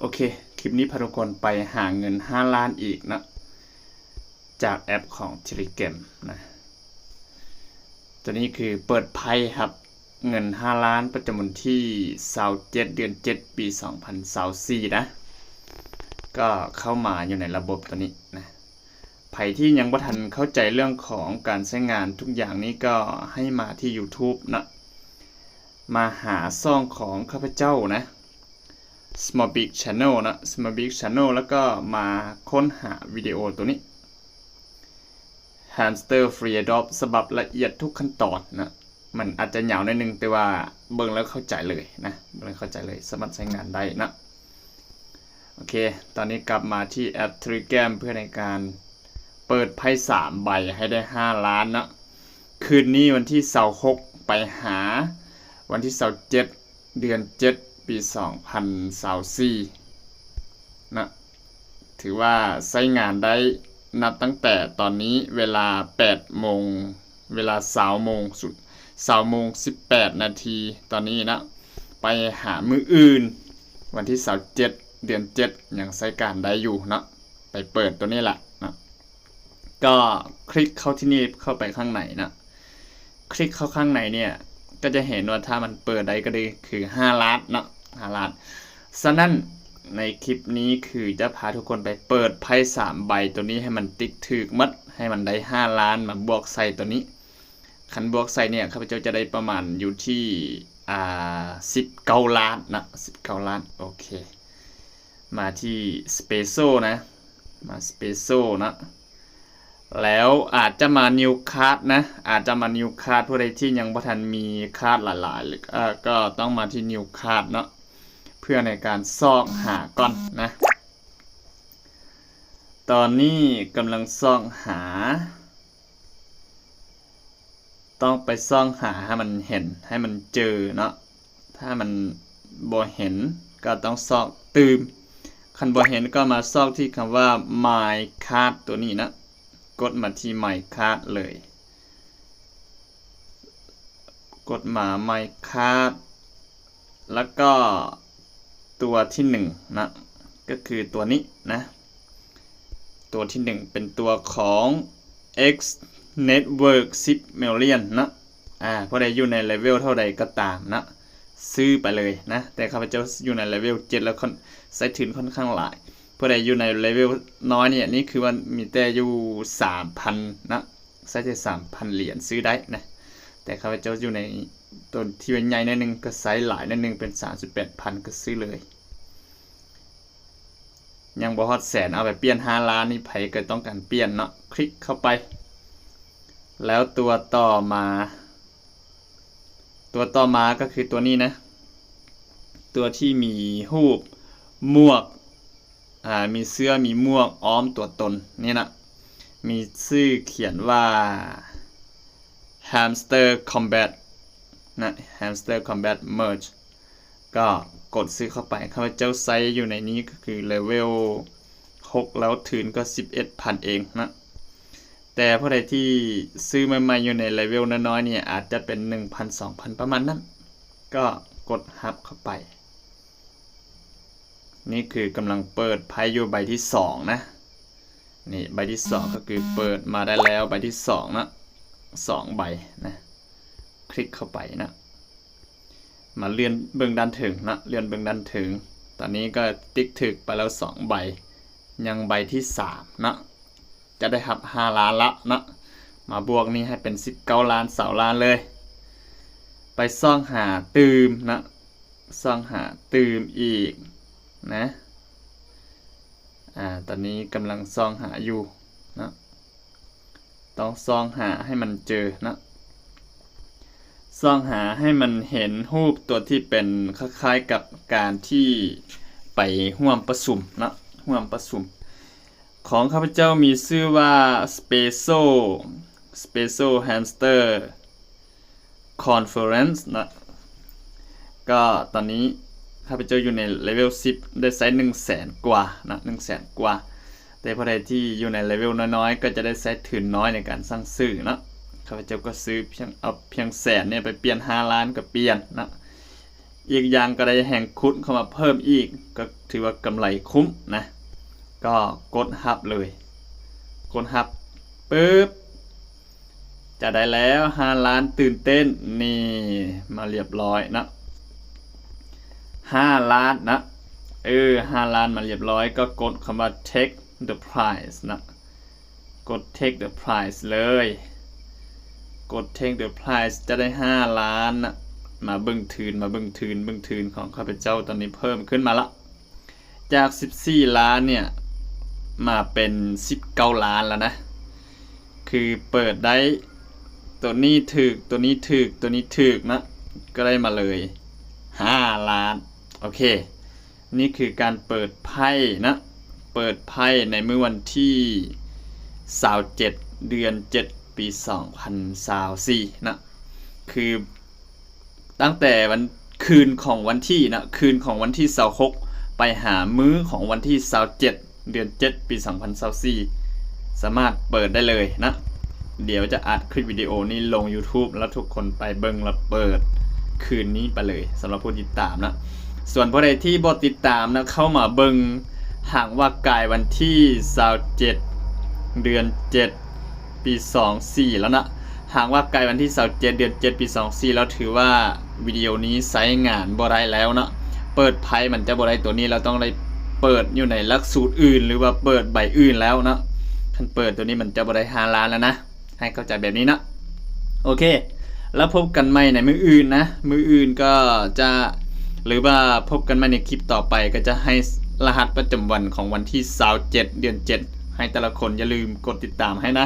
ໂອເຄ ຄລິບນີ້ພາທຸກຄົນໄປຫາເງິນຫ້າລ້ານອີກເນາະ ຈາກແອັບຂອງ Telegram ນະ. ຕົວນີ້ຄືເປີດໄພຮັບເງິນຫ້າລ້ານ ປະຈຳວັນທີຊາວເຈັດ ເດືອນເຈັດ ປີສອງພັນຊາວສີ່ນະ. ກໍເຂົ້າມາຢູ່ໃນລະບົບຕົວນີ້ນະ. ໃຜທີ່ຍັງບໍ່ທັນເຂົ້າໃຈເລື່ອງຂອງການໃຊ້ງານທຸກຢ່າງນີ້ ກໍໃຫ້ມາທີ່ YouTube ນະ. ມາຫາຊ່ອງຂອງຂ້າພະເຈົ້ານະ Small Big Channel ນະ Small Big Channel ແລ້ວກໍມາຄົ້ນຫາວິດີໂອຕົວນີ້ Hamster Free Adopt ສະບັບລະອຽດທຸກຂັ້ນຕອນນະ. ມັນອາດຈະຍາວໜ້ອຍໜຶ່ງ ແຕ່ວ່າເບິ່ງແລ້ວເຂົ້າໃຈເລີຍນະ ເບິ່ງແລ້ວເຂົ້າໃຈເລີຍ ສາມາດໃຊ້ງານໄດ້ນະ. ໂອເຄ ຕອນນີ້ກັບມາທີ່ແອັບ Telegram ເພື່ອໃນການເປີດໄພສາມໃບໃຫ້ໄດ້ຫ້າລ້ານເນາະ. ຄືນນີ້ວັນທີຊາວຫົກ ໄປຫາວັນທີຊາວເຈັດ ເດືອນເຈັດ ປີສອງພັນຊາວສີ່ນະ. ຖືວ່າໃຊ້ງານໄດ້ນັບຕັ້ງແຕ່ຕອນນີ້ເວລາແປດໂມງ ເວລາຊາວໂມງ ຊາວໂມງສິບແປດນາທີຕອນນີ້ເນາະ ໄປຫາມື້ອື່ນ ວັນທີຊາວເຈັດ ເດືອນເຈັດ ຍັງໃຊ້ການໄດ້ຢູ່ເນາະ. ໄປເປີດຕົວນີ້ລະເນາະ ກໍຄລິກເຂົ້າທີ່ນີ້ ເຂົ້າໄປຂ້າງໃນເນາະ. ຄລິກເຂົ້າຂ້າງໃນເນຍ ກໍຈະເຫັນວ່າຖ້າມັນເປີດໄດ້ກໍໄດ້ຄືຫ້າລ້ານເນາະ ຫ້າລ້ານ. ສະນັ້ນໃນຄລິບນີ້ຄືຈະພາທຸກຄົນໄປເປີດໄພສາມໃບຕົວນີ້ໃຫ້ມັນຕິກຖືກໝົດ ໃຫ້ມັນໄດ້ຫ້າລ້ານມາບວກໃສ່ຕົວນີ້. ຄັນບວກໃສ່ເນຍ ຂ້າພະເຈົ້າຈະໄດ້ປະມານຢູ່ທີ່ ອ່າ ສິບເກົ້າລ້ານເນາະ ສິບເກົ້າລ້ານ. ໂອເຄ ມາທີ່ Special ນະ ມາ Special ເນາະ ແລ້ວອາດຈະມາ New Card ນະ ອາດຈະມາ New Card ຜູ້ໃດທີ່ຍັງບໍ່ທັນມີ Card ຫຼາຍໆ ເອີ ກໍຕ້ອງມາທີ່ New Card ເນາະ ເພື່ອໃນການຊອກຫາກ່ອນນະ. ຕອນນີ້ກຳລັງຊອກຫາ ຕ້ອງໄປຊອກຫາໃຫ້ມັນເຫັນ ໃຫ້ມັນເຈີເນາະ. ຖ້າມັນບໍ່ເຫັນກໍຕ້ອງຊອກຕື່ມ. ຄັນບໍ່ເຫັນກໍມາຊອກທີ່ຄຳວ່າ My Card ຕົວນີ້ນະ. ກົດມາທີ່ My Card ເລີຍ. ກົດມາ My Card ແລ້ວກໍຕົວທີໜຶ່ງນະ ກໍຄືຕົວນີ້ນະ. ຕົວທີໜຶ່ງເປັນຕົວຂອງ X Network ສິບ million ເນາະ. ອາ ຜູ້ໃດຢູ່ໃນເລເວວເທົ່າໃດກໍຕາມເນາະ ຊື້ໄປເລີຍນະ. ແຕ່ຂ້າພະເຈົ້າຢູ່ໃນເລເວວເຈັດ ແລ້ວຂ້ອນ ໃຊ້ທຶນຂ້ອນຂ້າງຫຼາຍ. ຜູ້ໃດຢູ່ໃນເລເວວນ້ອຍນີ້ ນີ້ຄືວ່າມີແຕ່ຢູ່ສາມພັນນະ ໃຊ້ແຕ່ສາມພັນຫຼຽນຊື້ໄດ້ນະ. ແຕ່ຂ້າພະເຈົ້າຢູ່ໃນຕົວທີ່ມັນໃຫຍ່ໜ້ອຍໜຶ່ງ ກໍໃຊ້ຫຼາຍໜ້ອຍໜຶ່ງ ເປັນສາມສິບແປດພັນ ກໍຊື້ເລີຍ. ຍັງບໍ່ຮອດແສນ ເອົາໄປປ່ຽນຫ້າລ້ານນີ້ ໃຜກໍຕ້ອງການປ່ຽນເນາະ. ຄລິກເຂົ້າໄປ ແລ້ວຕົວຕໍ່ມາ ຕົວຕໍ່ມາກໍຄືຕົວນີ້ນະ ຕົວທີ່ມີຮູບໝວກ ອາ ມີເສື້ອ ມີໝວກອ້ອມຕົວຕົນນີ້ນະ ມີຊື່ຂຽນວ່າ Hamster Combat ນະ Hamster Combat Merge ກໍກົດຊື້ເຂົ້າໄປ. ຂ້າພະເຈົ້າໃຊ້ຢູ່ໃນນີ້ກໍຄືເລເວວຫົກ ແລ້ວທຶນກໍສິບເອັດພັນເອງນະ. ແຕ່ຜູ້ໃດທີ່ຊື້ໃໝ່ໆ ຢູ່ໃນເລເວວນ້ອຍໆ ນີ້ ອາດຈະເປັນໜຶ່ງພັນ ສອງພັນ ປະມານນັ້ນ ກໍກົດຮັບເຂົ້າໄປ. ນີ້ຄືກຳລັງເປີດໄພຢູ່ໃບທີສອງນະ. ນີ້ໃບທີສອງ ກໍຄືເປີດມາໄດ້ແລ້ວໃບທີສອງນະ ສອງໃບນະ. ຄລິກເຂົ້າໄປນະ. ມາເລື່ອນເບິ່ງດ້ານເທິງເນາະ ເລື່ອນເບິ່ງດ້ານເທິງ. ຕອນນີ້ກໍຕິກຖືກໄປແລ້ວສອງໃບ ຍັງໃບທີສາມເນາະ ຈະໄດ້ຮັບຫ້າລ້ານລະເນາະ. ມາບວກນີ້ໃຫ້ເປັນສິບເກົ້າລ້ານ ຊາວລ້ານເລີຍ. ໄປຊອກຫາຕື່ມເນາະ ຊອກຫາຕື່ມອີກນະ. ອາ ຕອນນີ້ກຳລັງຊອກຫາຢູ່ເນາະ. ຕ້ອງຊອກຫາໃຫ້ມັນເຈີເນາະ ຊອກຫາໃຫ້ມັນເຫັນຮູບຕົວທີ່ເປັນຄ້າຍໆ ກັບການທີ່ໄປຮ່ວມປະຊຸມເນາະ ຮ່ວມປະຊຸມ. ຂອງຂ້າພະເຈົ້າມີຊື່ວ່າ Special Special Hamster Conference ເນາະ. ກໍຕອນນີ້ຂ້າພະເຈົ້າຢູ່ໃນເລເວວສິບ ໄດ້ໃຊ້ໜຶ່ງແສນກວ່າເນາະ ໜຶ່ງແສນກວ່າ. ແຕ່ຜູ້ໃດທີ່ຢູ່ໃນເລເວວນ້ອຍໆ ກໍຈະໄດ້ໃຊ້ທຶນນ້ອຍໃນການສັ່ງຊື້ເນາະ. ຂ້າພະເຈົ້າກໍຊື້ພຽງ ເອົາພຽງແສນນີ້ໄປປ່ຽນຫ້າລ້ານກໍປ່ຽນເນາະ. ອີກຢ່າງກໍໄດ້ແຮງຂຸດເຂົ້າມາເພີ່ມອີກ ກໍຖືວ່າກຳໄລຄຸ້ມນະ. ກໍກົດຮັບເລີຍ ກົດຮັບປຶບ ຈະໄດ້ແລ້ວ ຫ້າລ້ານ ຕື່ນເຕັ້ນ ນີ້ ມາລຽບລ້ອຍເນາະ ຫ້າລ້ານນະ ເອີ ຫ້າລ້ານ ມາລຽບລ້ອຍ ກໍກົດຄຳວ່າ take the prize ນະ ກົດ take the prize ເລີຍ ກົດ take the prize ຈະໄດ້ຫ້າລ້ານນະ. ມາເບິ່ງທຶນ ມາເບິ່ງທຶນ ເບິ່ງທຶນຂອງຂ້າພະເຈົ້າຕອນນີ້ເພີ່ມຂຶ້ນມາລະ ຈາກສິບສີ່ລ້ານເນ່ຍ ມາເປັນສິບເກົ້າລ້ານແລ້ວນະ. ຄືເປີດໄດ້ໂຕນີ້ຖືກ ໂຕນີ້ຖືກ ໂຕນີ້ຖືກນະ ກໍໄດ້ມາເລີຍຫ້າລ້ານ. ໂອເຄ ນີ້ຄືການເປີດໄພ້ນະ ເປີດໄພ້ໃນມື້ວັນທີຊາວເຈັດ ເດືອນເຈັດ ປີສອງພັນຊາວສີ່ນະ ຄື ຕັ້ງແຕ່ວັນ ຄືນຂອງວັນທີນະ ຄືນຂອງວັນທີຊາວຫົກ ໄປຫາມື້ຂອງວັນທີຊາວເຈັດ ເດືອນເຈັດ ປີສອງພັນຊາວສີ່ ສາມາດເປີດໄດ້ເລີຍນະ. ດຽວຈະອັດຄລິບວິດີໂອນີ້ລົງ YouTube ແລ້ວທຸກຄົນໄປເບິ່ງ ແລ້ວເປີດຄືນນີ້ໄປເລີຍ ສຳລັບຜູ້ຕິດຕາມນະ. ສ່ວນຜູ້ໃດທີ່ບໍ່ຕິດຕາມນະ ເຂົ້າມາເບິ່ງ ຫາກວ່າກາຍວັນທີຊາວເຈັດ ເດືອນເຈັດ ປີສອງສີ່ແລ້ວນະ ຫາກວ່າກາຍວັນທີຊາວເຈັດ ເດືອນເຈັດ ປີສອງສີ່ແລ້ວ ຖືວ່າວິດີໂອນີ້ໃຊ້ງານບໍ່ໄດ້ແລ້ວເນາະ. ເປີດໄພ້ມັນຈະບໍ່ໄດ້ໂຕນີ້ ແລ້ວຕ້ອງໄດ້ເປີດຢູ່ໃນຫຼັກສູດອື່ນ ຫຼືວ່າເປີດໃບອື່ນແລ້ວເນາະ. ຄັນເປີດໂຕນີ້ມັນຈະບໍ່ໄດ້ຫ້າລ້ານແລ້ວນະ ໃຫ້ເຂົ້າໃຈແບບນີ້ເນາະ. ໂອເຄ ແລ້ວພົບກັນໃໝ່ໃນມື້ອື່ນນະ ມື້ອື່ນກໍຈະ ຫຼືວ່າພົບກັນໃໝ່ໃນຄລິບຕໍ່ໄປ ກໍຈະໃຫ້ລະຫັດປະຈຳວັນຂອງວັນທີຊາວເຈັດ ເດືອນເຈັດ ໃຫ້ແຕ່ລະຄົນ ຢ່າລືມກົດຕິດຕາມໃຫ້ນະ.